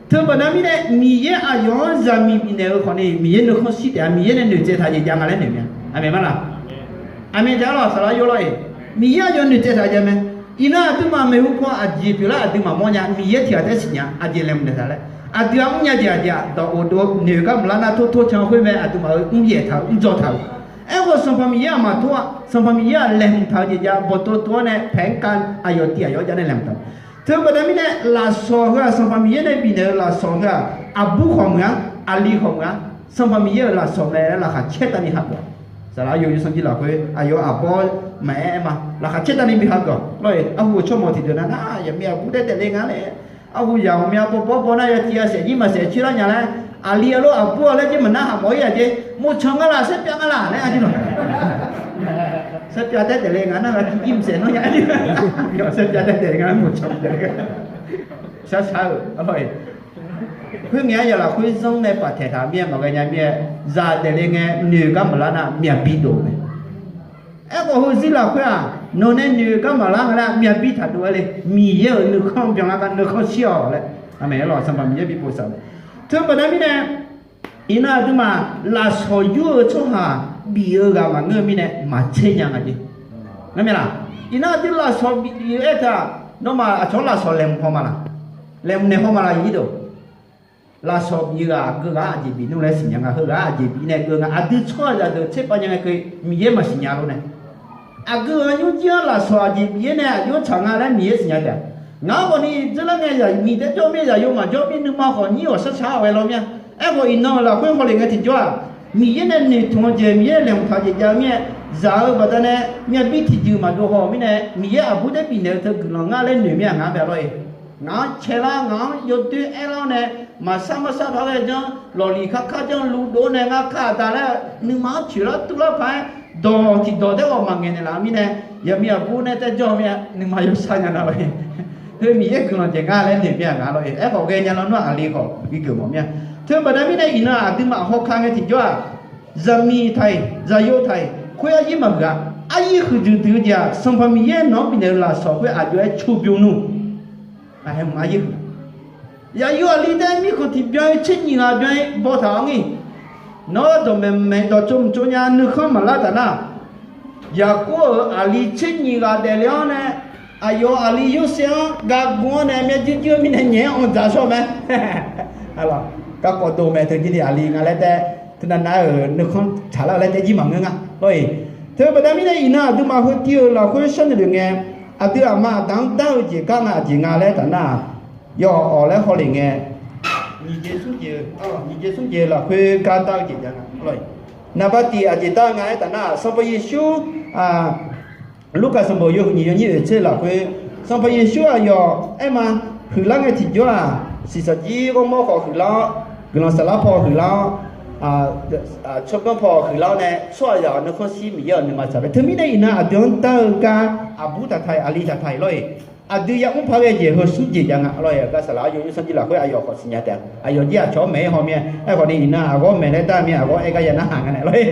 Teubaqda mirnae Miqyaer aqyawf-anr zaqmiq bifnaeq-eu khawfni Miqyaer nuikhanr shir taef-a. Miqyaer nae noeqtsaev taq jeq jav nga laer noeq mae. Aqmeq ma laq? Aqmeq jav lawq, saqlaq yawlawr-eq. Miqyaer aqyawf noeqtsaev taq jav mae. Iqnan aqduimaf maeqhu paw aqjeq pyeuflar aqduimaf mawrnya, Miqyaer tiq ghaq taef-aer siqnya, aqjeq laeqhmq naeq taq laer. Aqdui-aq mrnya jeq aqjeq-aq dawq ghofdov noeq gar maqlar nar tor tor can khoer mae, aqduimaf-euq mryaef taq-euq mrdzaw taq-euq. Aerkhawf Sanqpaq Miqyaer-aq maqtor-a. Sanqpaq Miqyaer-aq laeqhmq taq-eu jeq jav bawqtov tov-awr nae paeq-anr kav aqyawf tiv aqyawf-anr jav nae laeqhmq taq. Teubaqda mirnae lafsawq heu-aq Sanqpaq Miqyaer nae bifnaeq-eu lafsawq heu-aq, aqbur khawf meuq-a, aqli khawf meuq-a, Sanqpaq Miqyaer-euq lafsawq mae laer laqkhaq caer tavni hageuf-awq. Saqlaq yawqjawr sanr jir lafkhoer aqyawf aqbawr maqaer aer ma, laqkhaq caer tavni bi hageuf-awq. Lawr-eq, arhu-euq tsawrmawq tiqdeuq nar nar yaqmiq aqbur taef daefle nga laer, arhu yaq ghawqmya bawbaw bawbaw nar yatiq yashaef jir maqsaef coer lar nya laer, aqli-eu lof aqbur-a laer jir maqnar haq mawf-ir-aq jeq, mawqtsanq nga laq, saerpyav nga laq laer arjir lawq. Saerpyav taef daefle nga nar ngar jir maqsaef nawr nya arjir. Saerpyav taef daefle nga mawqtsanq daefle. Shar shar-euq arlawr-eq. Khoerngae aryaq lafkhoer zanr nae paf taeq taq mir-aer maqghae nya mir-aer, zaq daefle ngae noeq gar maqlar nar myavbi dov mae. Aerkhawf heuzir lafkhoer-aq, nawq nae noeq gar maqlar nga laer myavbi taq dov-aer le. Miqyaer-euq nuikhanr byanlar gar nuikhanr shir-awq laer. Aqmeq. Aerlawq Sanqpaq Miqyaer bi bosav mae. Teubaqda mirnae, iqnan aqduimaf lafsawq yur-eu tsawrhaq bif-eu ghaq maqngeur-eu mirnae maqtser nya nga jeq. Ngar mae laq? Iqnan aqdui lafsawq bif-eu aertaq, nawmaf aqcawq-anr lafsawq laeqhmq haw ma laq? Laeqhmq naeq haw ma laq? Iqnyir deuq. Lafsawq bif-eu ghaq aqgeu ghaq-anr aqjeq bif nmr laer siqnya nga. Heughaq-anr aqjeq bif nae geu nga. Aqdui tsawrhaqzaq deuq tserpav nya ngae keuv Miqyaer maqsiqnya lor nae. Aqgeu ghaq nymrjir-anr lafsawq aqjeq bif-aer nae aqjox tsaq nga laer Miqyaer siqnya taef-a. Ngaq-anr khawfni dzeurlar ngae zaqmiq taef jawr mir zaqyo maqjawr mir nuima khawf nyir ghawqshar shar-a ghae lawr mir-a. Aerkhawf iqnan-euq lafkhoer hawle ngae tiqjawr-aq, Miqyaer nae noeqtmq-eu jeq, Miqyaer laeqhmq taq-eu jeq jav mir-aer, zaq-eu baqdanae myavbi tiqjuif maqdov haw-euq mirnae, Miqyaer aqbur taef bifnaeq-eu teu guiqlanq ngar laer noeq mir-a. Ngaq-anr bae lawr-eq. Ngaq-anr cae lar, ngaq-anr yawdoer aer lar-awr nae, maqsar maqsar paq ghae janr, lawqliq kar kar janr, luvdov nae ngar kar aqda laer nuima-anr coeqlar turlar paq-aer, dawq tiqdawq taef-aer ghawq maqngaeq naeqlaf-eu mirnae, yaqmiq aqbur nae taef jawr mir-a. Nuima yawshar nya nar lawr-eq. Heu Miqyaer guiqlanq jeq ngar laer noeq mir-a. Ngaq lawr-eq. Aerkhawf ghaenya lanr nar aqli khawf bi geuf mawf mir-a. Teubaqda mirnae iqnan aqduimaf hawkar ngae tiqjawr-aq, zaqmiq taq-iq, zaqyo taq-iq, khoer aryir maqhuiq-a. Aryir huiqdui dui-eu jeq-aq, Sanqpaq Miqyaer nawq-anr bifnaeq-eu lafsawq khoer aqjox-aer cu bym nmr. Aqhae mq aryir huiq. Yaqyo aqli taef-aer mirkhanq tiq byan-ir tser nyiq ghaq byan-ir baw taq-awr ngir. Nawr dawqmaeq maeq dawqtsov mq tsov nya nuikhanr maqlar taf nar, Yaqkov-euq aqli tser nyiq ghaq daefle-awr nae, aqyawf aqli Yorsaev-anr ga gu-awr nae myavjuir juir-eu mirnae nyaef-aer anr dzaq shawr mae. Garkawv dov mae teu jir ni aqli nga laer taef, teunav nav-euq nuikhanr tsaqlar-eu laer taef jir maqngeur nga lawr-eq. Teubaqda mirnae iqnan aqduimaf heu tiv-euq lafkhoer sharnoeq lef ngae, aqdui aqma aqda-anr dar-eu jeq gar nga aqjeq nga laer taf nar, yawawq laer hawlef ngae, nyiq jeq smr jeq-eu lafkhoer gar dar-eu jeq jav nga lawr-eq. Naqba tiq aqjeq dar-eu nga aer taf nar, Sanqpaq Yeqsur, aq, Lurkaf sanqbof yawhuiq nyiq yawnyir oeq tser lafkhoer, Sanqpaq Yeqsur aqyawf aerma, huiqlar ngae tiqjawr-aq, siqsaqjir ghawrmawr khawf huiqlar-awr, guiqlanq saflar paw huiqlar-awr, tsawrganr paw huiqlar-awr nae tsawrhaqzaq-euq nuikhanr shir Miqyaer-euq nuima tsaq mae. Teumirnae iqnan aqdui-anr dar-eu gar aqbur taqtaq-iq aqli taqtaq-iq lawr-iq, aqdui yamr paq ghae jeq heu smr jeq jav nga lawr-iq. Aqgar saqlaq-awr yawnymr sanrjir lafkhoer aqyawf khawf siqnya taef-a. Aqyawf jir aqcawq-anr maeq-aer haw mir-a. Aerkhawf ni iqnan aqghawr maeq laer dar mir-a, aqghawr aer gar ya narhaq nga naeq lawr-iq.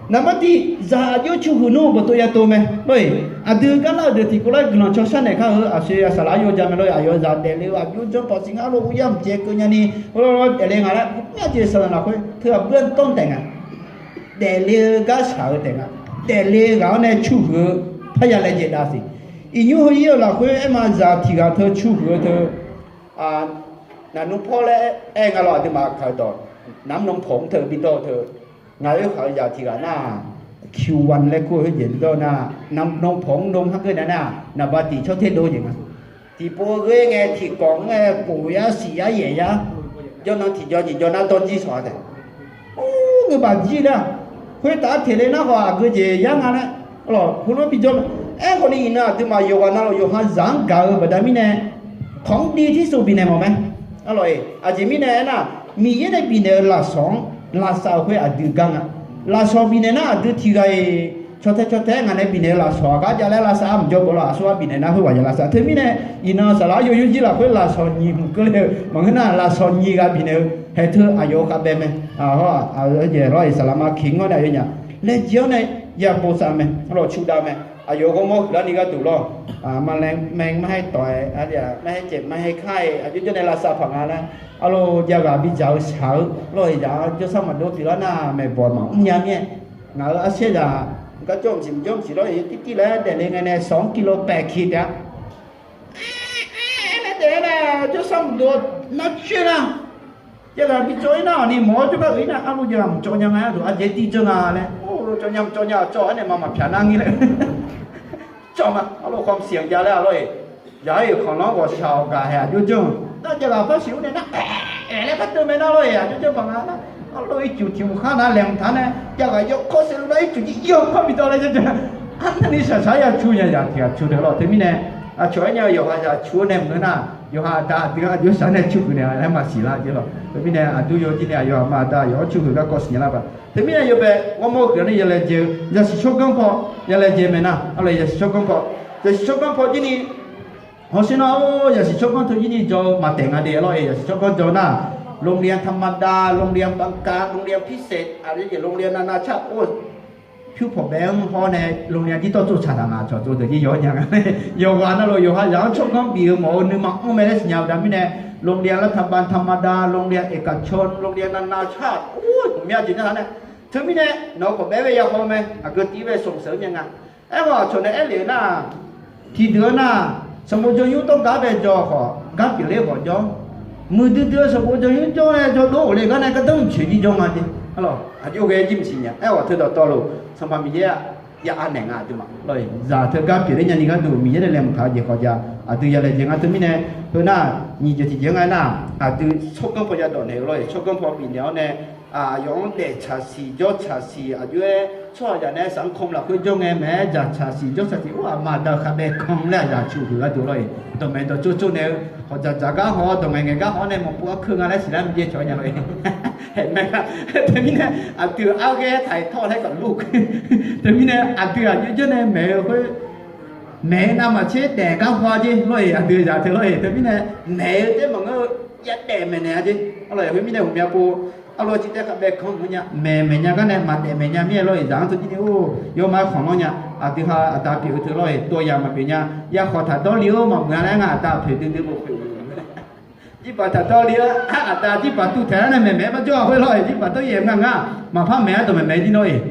Naqmar tiq zaq aqjox cu huiq nmr-eu bawqtov ya tov mae lawr-iq. Aqdui gar lar-euq deuq tiqkawv lar guiqlanq caw sharnaeq kar-eu aqshoe saqlaq-awr yaw ja mae lawr-iq. Aqyawf zaq daefle-eu aqjox janr pawf siq ngar lof uryar mqjaev keuv nyani, daefle nga laer nar jeq saqlaq lafkhoer teu aqbur-anr dawr taef nga. Daefle-eu gar shaq-eu taef nga. Daefle-eu ghaq-anr nae cu huiq-eu parya laejae dav siq. Iqnymr heu ir-eu lafkhoer aerma zaq tiq ghaq teu cu huiq-eu teu naqnmr pawr laer aer nga lawr. Aqduimaf kaq-eu dawq, namr nan pawq mr teu bi dawr-eu teu, ngaq oer khaq-eu zaq tiq ghaq nar, Q one laer kur-eu khoerjeq bi dawr-eu nar, namr nan pawq mr nan har geur nae nar, naqba tiq tsawr ter dov jeq nga. Tiqpov ghoer ngae tiqkawq ngae kof yar siq yar yaeq yar, jawrnan tiqjaw jeq jawr nar dawr jir shawq-a taef. Or, ngeur baq jir nar, khoertav teq le nar khawf aqgeu jeq yar nga laer, lawq, heulof bijawr mae. Aerkhawf ni iqnan aqduimaf yawqghaq navluf yawqha zaq-anr gaq-eu baqda mirnae, tawq-anr div tirsoq bifnaeq mawf mae. Aqjeq mirnae aernar, Miqyaer nae bifnaeq-eu lafsawq-anr lafsaf-euq khoer aqdui gar nga. Lafsawq bifnaeq nar aqdui tiq ghaq-iq cawtae cawtae ngaq nae bifnaeq-eu lafsawq aqgar jav laer lafsaf-a mqjawr bawq lawr. Aqsur-a bifnaeq nar khoerghaq ya lafsaf. Teumirnae iqnan saqlaq-awr yawnymr jir lafkhoer lafsawq nyiq hmq keuvle-eu maqngeur nar, lafsawq nyiq ghaq bifnaeq-eu haeq teu aqyawf-eu khavbae mae. Aqjeq lawr-iq saqlaq ma keq ngawr nae aqyawfnyaf laejae-awr nae ya bosav mae. Lawq, cu dav mae. Aqyawf ghawrmawr huiqlar ni gharduq lawr, ma laer mae, mar haer tawq-aer, mar haer caev, mar haer kar-aer, aqjox jawr nae lavsav paq nga laer, arlawr, jav ghaq bidzaq-eu shaq-eu lawr-iq, zaq-anr jawrsar maqdov pyeuflar nar maeqbawq maqmr nya mir-aer, ngaq-euq arsaer zaq garjawr mqsiq mqjawr mqsiq lawr-iq, tirtir laer daefle ngae nae sawq-anr kilo paeq ki taef-a. Aer nae daef-aer nae jawrsar maqdov nar coer nar, jav ghaq bitsov-ir nar-awq ni mawq-awr jawrgar uiq-ir nar, arlawr, jav ghaq mqcawv nya nga-aer dawq aqjeq tiv dzeur nga laer, cawv nya mqcawv nya-awq cawv-aer nae maqmaqpyaq nar ngir laer cawv ma. Arlawr, khawf mqsiq-anr jav laer arlawr-iq, zaq-aer-euq khanqlanr ghawqshaq-awq gaq haeq aqjox janr-eu nar, jav ghaq par siq-awr nae nar, aer laer par teuv mae nar lawr-iq, aqjox janr paq nga nar, arlawr, ircuf tiq mq khar nar laeqhmq taq nae jav ghaq yawkawr saev-eu nar, ircuf jir yawkawr biftav laer janr janr, arnavni shaqshaq-aer ya cu nya zaq tiq ghaq cu deuq lawr. Teumirnae aqcawq-aer nya-eu yawqha zaq cu-awr nae maqngeur nar, yawqha aqda aqdui-anr aqjox shaq nae cu huiq naeq laer maqsiq lar jeq lawr. Teumirnae aqdui yawjir nae aqyawf aqma aqda yawf-anr cu huiq garkawv siqnya lar paq. Teumirnae yawbae ghawrmawr huiq-anr nae ya laejae-eu zaqsiq tsawrganr paw ya laejae mae nar, arlawr, zaqsiq tsawrganr paw, zaqsiq tsawrganr paw jir ni hawsher nar-or, zaqsiq tsawrganr teu jir ni jaw-eu maqtaef nga de lawr-iq, zaqsiq tsawrganr jaw nar, โรงเรียนธรรมดา โรงเรียนบังกลาง โรงเรียนพิเศษ aqjeq โรงเรียนนานาชาติ or, pyur pawqbae-anr hawr nae โรงเรียน jir tawr tsov tsaq taq nga, cawq tsov deuq jir yaw nya nga. Yawqghaq navluf yawqha zaq-anr tsawrganr bif-eu mawf-eu nuima mr mae laer siqnya-eu baqda mirnae, โรงเรียนรัฐบาลธรรมดา โรงเรียนเอกชน โรงเรียนนานาชาติ or, mya jeq nar-aq nae, teumirnae nawq-eu pawqbae-aer bae ya haw mae, aqgeu tiv-ir bae smq sheuq-eu mya nga. Aerkhawf aqcawq nae aer lef-eu nar, tiqdeuq-anr nar, sanqbof jawr nymr dawr gar bae jaw khawf gar pyeufler khawf jawr, muiqdui dui-eu sanqbof jawr nymr jawr nae jawr dov-euq le gar nae gardanr mqtsoeq jir jawr nga jeq. Aqjox ghae jir mqsiq nya. Aerkhawf teudawq tawvluf Sanqpaq Miqyaer-aq ya anaeq nga aqduimaf lawr-iq, zaq teu gar pyeufler nyani gharduq Miqyaer nae laeqhmq taq-eu jeq khawf jav aqdui ya laejae nga. Teumirnae heu nar, nyiq jeq tiqjeq-anr nga aer nar, aqdui tsawrganr paw ya dawq naeq-eu lawr-iq, tsawrganr paw bifnaeq-awr nae, aqyawf-anr daef tsaq siq jawr tsaq siq aqjox-aer tsawrhaqzaq nae saq-anr kan lafkhoer jawr ngae maeq-aer dzaq tsaq siq jawr tsaq siq, or, aqma aqda-eu khavbae kan laer aqzaq cu huiq gharduq lawr-iq, dawqmaeq dawqtsov tsov naeq-eu hawqdzaq dzaq gar haw-awr dawqmaeq ngaeq gar haw-awr nae maqpov-ar keuv nga laer siqlar maqjae cawq-aer nya lawr-iq. Aer mae, teumirnae aqdui-euq arghaer taq-iq tawr laer khawf lur. Teumirnae aqdui aqjox jawr nae maeq-eu khoer maeq-eu navmaqtser daef gar haw-a jeq lawr-iq, aqdui zaq teu lawr-iq. Teumirnae maeq-eu taef maqngeur-eu yadaef maeqnaeq-a jeq. Arlawr, khoermirnae ghawqmya pov, arlawr, citae khavbae kan maqngeur nya, maeq maeq nya gar nae maqdaef maeq nya mir-aer lawr-iq, zaq-anr teu jir ni-or, yawma khanq lanr nya. Aqdui ha aqda pyeuf-eu teu lawr-iq, tov yaq maqpyeuf nya. Yarkhawq taq dawrle-or maqmuiq-a laer nga aqda pyeuf duidui bof pyeuf Jirbaq taq dawrle-ar, aqda jirbaq tuv taeq-ar nae maeqmaeq-aer bar jawr-a khoer lawr-iq, jirbaq dawryaef nga nga, maqpar maeq-ar dawq maeqmaeq jir nawr-iq.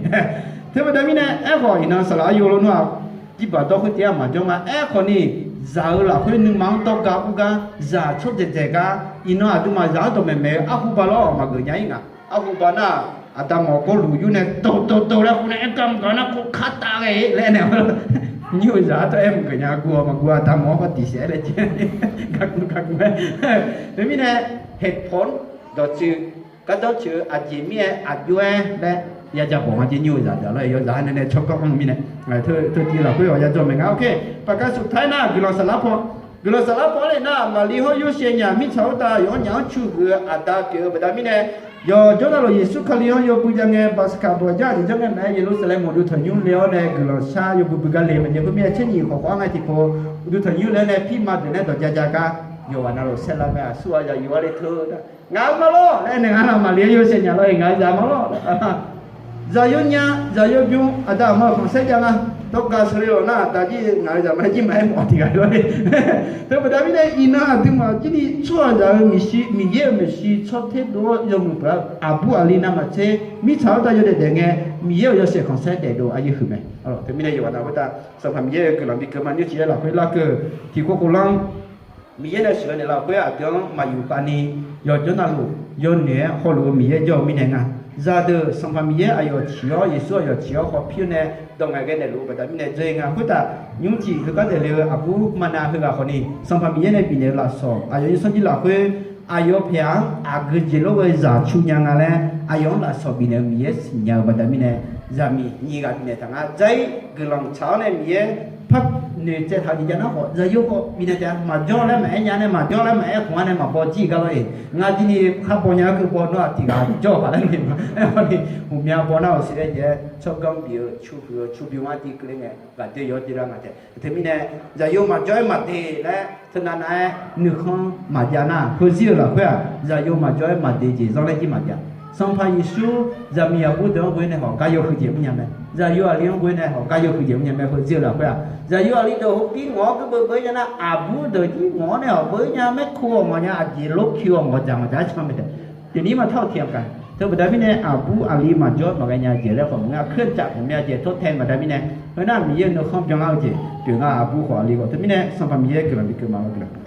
Teubaqda mirnae aerkhawf iqnan saqlaq-aer yawlor nar-aq, jirbaq dawr khoer tiv-ar maqjawr nga. Aerkhawf ni, zaq-euq lafkhoer nuima-anr dawr gar ur gar, zaq tsawrdzaeq dzaeq gar, iqnan aqduimaf zaq-anr dawq maeqmaeq-eu arhu ba lawr maqgeuf nya-ir nga. Arhu ba nar, aqda mawf gawrluq yur nae dawqdawq dawq laer khof nae aer gar maqgaq nar, kov kar tav ghae-ir laer nae, nymr-eu zaq-anr tawr aer maqgeuf nya. Guv-awq maqguv, aqda mawf-anr khar tiq saef-aer laer jeq, gar guv gar guv-aer. Teumirnae, เหตุผล dawqtsuif, gardanr tsuif-eu aqjeq mirnae aqjox-aer laer Yaja bawq nga jir nymr-eu zaqdeuq lar-aer yawzaq-anr nae nae tsawrganr mr-eu mirnae, teu teu tiv lafkhoer awq yajan mae nga. Ok, paqkav suf taer nar guiqlanq saflar paw, guiqlanq saflar paw-aer le nar, Maqli hawr Yorsaev nyaf mirtsaq khoertav yawqha nyaf-anr cu huiq-eu aqda pyeuf-eu baqda mirnae, yawqjawr navluf Yeqsur Kali-anr yawbui jav ngae, Baqsaqkaq bawq jar aqjeq janr ngae maqaer, Yeqlursaqlaeq mawq duq tanqnymr le-awr nae guiqlanq shar yawbui bui gar le mae. Aqjeq khoermirnae tsernyif khawf khawf-anr ngae tiqpov duq tanqnymr le-awr nae pirma deuq nae dawq ja ja gar yawqghaq navluf saerlar mae. Aqsur ghaq zaqyo-ar le teu nar, ngaq-euq ma lor laer aernaeq nga nar, Maqli-anr Yorsaev nyaf lawr-iq ngaq-euq zaq ma lor. Zaqyo nya, zaqyo bym, aqda aqma-euq khanqsaer jav nga. Dawrgav sheuqle lawq nar, aqda jir ngaq-euq zaq ma jir maqaer mawf tiq ghaq lor-e. Teu baqda mirnae iqnan aqduimaf jir ni tsawrhaqzaq-euq maeqshi, Miqyaer-euq maeqshi tsawrtaer dov-awr yawmuiq peuq-a. Aqbur aqli navmaqtser mirtsaq khoertav yawdaef daef ngae, Miqyaer-euq yawshaef khanqsaer daefdov aqyuif huiq mae. Teumirnae yawqghaq navluf khoertav Sanqpaq Miqyaer-euq guiqlanq bi keuvma nymrcif-aer lafkhoer larkeuv tiqkawv khoflanr Miqyaer nae sheuqghae naeqlaf-eu khoer aqdui-anr maqyuf kavni, yawqjawr navluf yawnoeq-aer hawluf-eu Miqyaer jawr-eu mirnae nga. Zaqdeuq Sanqpaq Miqyaer aqyawf ciq-awr, Yeqsur aqyawf ciq-awr khawf pir-awr nae dawq ngaeqghae naeqluf-eu baqda mirnae dzeur-ir nga. Khoertav nymrcif heugar daefle-eu aqbur maqnav heughaq khawfni Sanqpaq Miqyaer nae bifnaeq-eu lafsawq aqyawf yawsanr jir lafkhoer aqyawf paeq-aq-anr aqgeu jeq lor ghae zaq cu nya nga laer aqyawf-anr lafsawq bifnaeq-eu Miqyaer siqnya-eu baqda mirnae, zaqmiq nyiq ghaq bifnaeq taq nga. Dzar-ir guiqlanq tsaq-awr nae Miqyaer par noeqtsaev taq-eu jeq jav nar khawf, zaqyo khawf bifnaeq taef-a. Maqjawr laer maqaer nya nae, maqjawr laer maqaer khmq-a nae maqbaw jir-ir gar lor-eq. Ngar jir ni khar baw nya-aer keuv baw nawr-aq tiq ghaq jawr-eu paq laer naeq ma. Aerkhawf ni hmqmya baw nar-euq siqlaer jeq-aer tsawrganr bif-eu cu huiq-eu cu bym-anr tiv keuvle ngae ghaqdoer yawr doer lar nga taef. Teumirnae zaqyo maqjawr-aer maqdeq laer teunav nav-aer nuikhanr maqjav nar, heuzir-euq lafkhoer-aq zaqyo maqjawr-aer maqdeq jeq zanr laer jir maqjav. Sanqpaq Yeqsur zaqmiq aqbur deuq-anr ghoe nae hawq gar yawhuiq jeq mr nya mae. Zaqyo aqli-anr ghoe nae hawq gar yawhuiq jeq mr nya mae. Heuzir-euq lafkhoer-aq zaqyo aqli deuq hawq bir ngawq-awr gurbeu beu-ir nya nar, aqbur deuq jir ngawq-awr nae hawq beu-ir nya, maerku-awq ngawq nya, aqjeq lor ki-awq ngawq dzaq ngawq dzaq-aer can mae taef. Tiqni maqtawr-eu tiq ghaq gaq. Teu baqda mirnae aqbur aqli maqjawr maqghae nya-eu jeq laer khawf maqngeur-a. Kuircaf ghawqmya jeq tawr tae baqda mirnae, heu nar Miqyaer-euq nuikhanr byanlar-eu jeq pyeuf nga. Aqbur khawf aqli khawf teumirnae Sanqpaq Miqyaer guiqlanq bi keuvma lor guiqlanq.